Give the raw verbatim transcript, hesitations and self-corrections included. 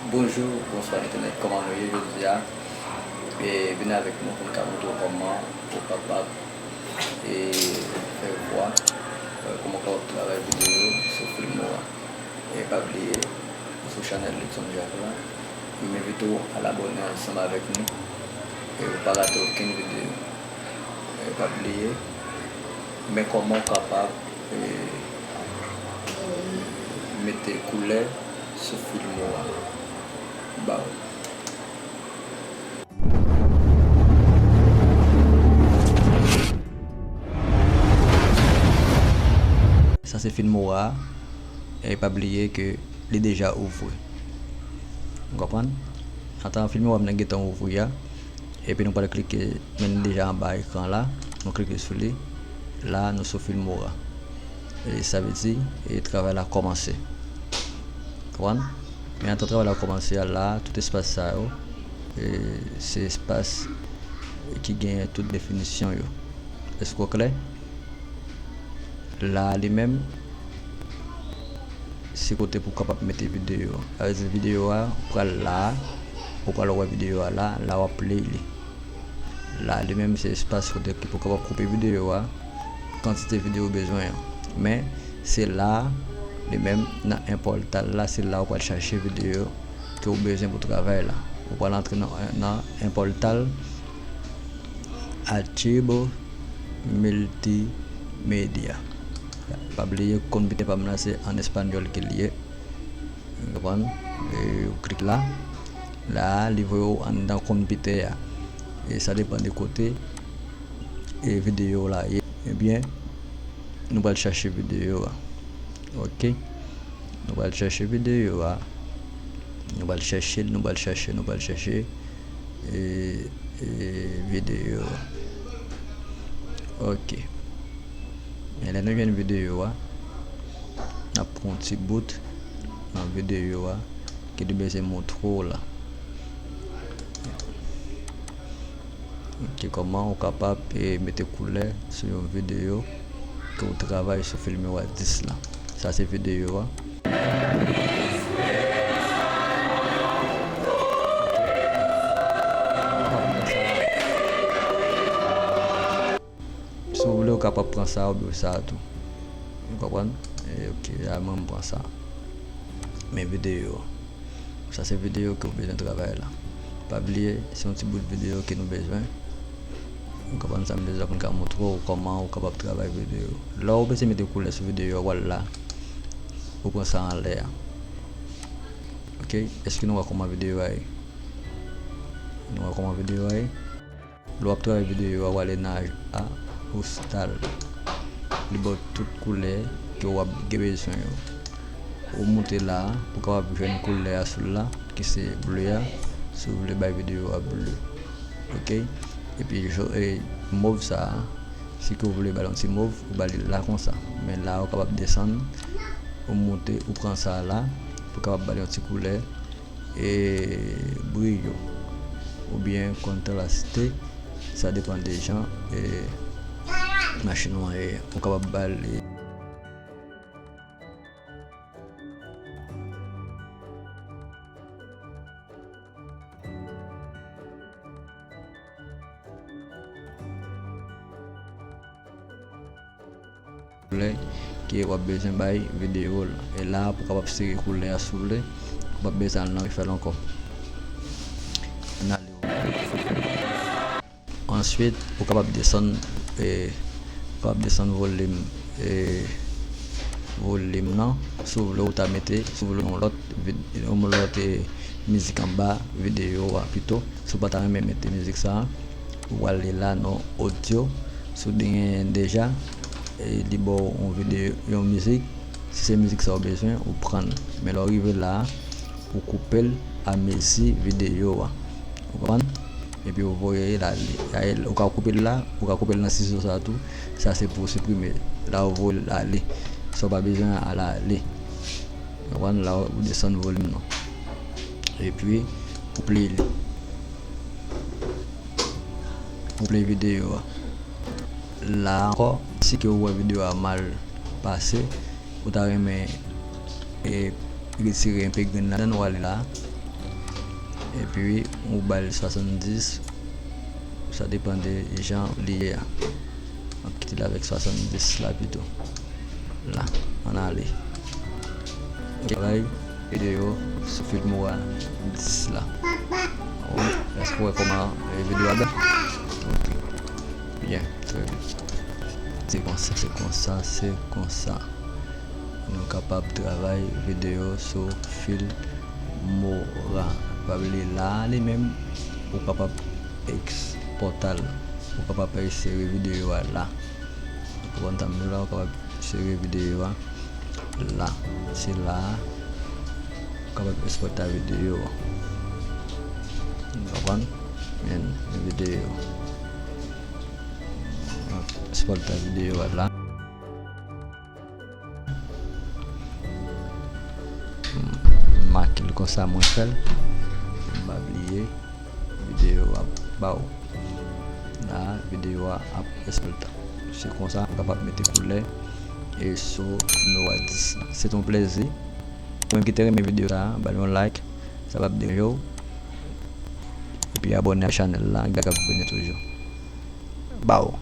Bonjou, bonswa entènèt, kòman nou ye jodi a? E vin avèk nou pou n ka montre w kòman ou kapab e fè vwa, e, kòman w kapab travay videyo sou Filmora. E pa bliye, ou sou chanèl Luckson Jacques la, m envite w al abòne ansanm avèk nou e ou pa rate okenn videyo. E pa bliye, men kòman w kapab e mete koulè sou Filmora ba w. Sa se Filmora a, e pa bliye ke li deja ouvri. Ou konprann? Antan Filmora ap nan gentan ouvri a, epi nou pral klike, men li deja anba ekran la, nou klike sou li. La nou sou Filmora. E sa vle di, e travay la kòmanse. Konprann? Men antan travay la kòmanse a, la, tout espas sa yo, e se espas ki genyen tout definisyon yo. Èske w klè? La a li menm, se kote pou w kapab mete videyo a. Sa vle di videyo a pral la a, ou pral wè videyo a la, la w ap play li. La a li menm se espas kote ke pou w kapab koupe videyo a, kantite videyo ou bezwen an. Men, se la a li menm nan enpòtal la, se la ou pral chache videyo ke ou bezwen pou travay la. Ou pral antre nan, nan enpòtal Archive Multimedia. Pa bliye, konpitè pa m nan se an espanyòl ke l ye. Ou konprann? E ou klik la. La a, li voye w anndan konpitè a. E sa depann de kote e videyo w la ye. Ebyen, nou pral chache videyo a. Ok. Nou pral chache videyo a. Nou pral chache l, nou pral chache, nou pral chache e, e videyo a. Ok. Men lè nou jwenn videyo a, n ap pran yon ti bout nan videyo a ke nou bezwen montre w la. Ok, kòman ou kapab e mete koulè sou yon videyo ke w travay sou Filmora dis la. Sa se videyo a. Si w vle, ou kapab pran sa oubyen sa tou. Ou konprann? E, ok, a mwen m pran sa. Men videyo. Sa se videyo ke w bezwen travay la. Pa bliye, se yon ti bout videyo ke nou bezwen. Ou konprann sa m bezwen pou n ka montre w kòman ou kapab travay videyo. Lè w bezwen mete koulè sou videyo a, w al la. Ou pran sa anlè a. Ok, èske nou wè kòman videyo a ye? Nou wè kòman videyo a ye? Lè w ap travay videyo a, w ale nan ajouta, ou style. Li ba w tout koulè ke w ap gen bezwen yo. Ou moute la a pou w kapab jwenn koulè a sou l la, ki se ble a, si w vle bay videyo a ble. Ok? Epi jo-, e, mov sa a, si ke w vle ba l yon ti mov, ou ba li la konsa. Men la a, ou kapab desann, ou moute, ou pran sa a la, pou w kapab ba l yon ti koulè e briyo oubyen kontrastè, sa depann de jan e machin ou an ye. Ou kapab ba l e koulè ke w ap bezwen bay videyo w la. E la a, pou w kapab sere koulè a, si w vle, ou p ap bezwen al nan refè l ankò. Ann ale. Answit, ou kapab desann, e, ou kapab desann volim, e, volim nan, si w vle, ou ta mete, si w vle, yon lòt vid-, yon lòt, e, mizik anba videyo a pito. Si w pa ta renmen mete mizik sa a, ou ale la nan odyo. Si w te genyen deja, e, li ba w yon videyo, yon mizik. Si se mizik sa w bezwen, ou pran l. Men lè w rive la a, ou koupe l amezi videyo a. Ou konprann? Epi ou voye l ale. Ou ka koupe l la, ou ka koupe l nan sizo sa tou. Sa se pou w siprime. La ou voye l ale. Sa w pa bezwen an, al ale. Ou konprann? La ou desann volim nan. Epi ou play li. Ou play videyo a. La ankò, si ke ou wè videyo a mal pase, ou ta renmen, e, retire enpe grenn ladan l, ou ale la. Epi ou ba l swasanndis, sa depann de jan li ye a. M ap kite l avèk swasanndis la pito. La, ann ale. Ok, travay videyo sou Filmora dis la. Wi, èske w wè kòman, eh, videyo a bèl? Ok. Byen, trè byen. Se konsa, se konsa, se konsa. Nou kapab travay videyo sou Filmora. Pa bliye la a li menm, ou kapab ekspòta l. Ou kapab sere videyo a la. Ou konprann sa m di w la, ou kapab sere videyo a la. Se la a ou kapab ekspòta videyo a. Ou konprann? Men videyo. Ekspòta videyo a la. M make l konsa, mwen fè l. M pa bliye videyo a ba w. La, videyo a ap ekspòte. Se konsa, ou kapab mete koulè e sou Filmora dis la. Se t on plezi. Ou menm ki te renmen videyo sa a, ba l yon like, sa p ap deranje w. Epi abòne ak chanèl la, gade k ap vini toujou. Ba w.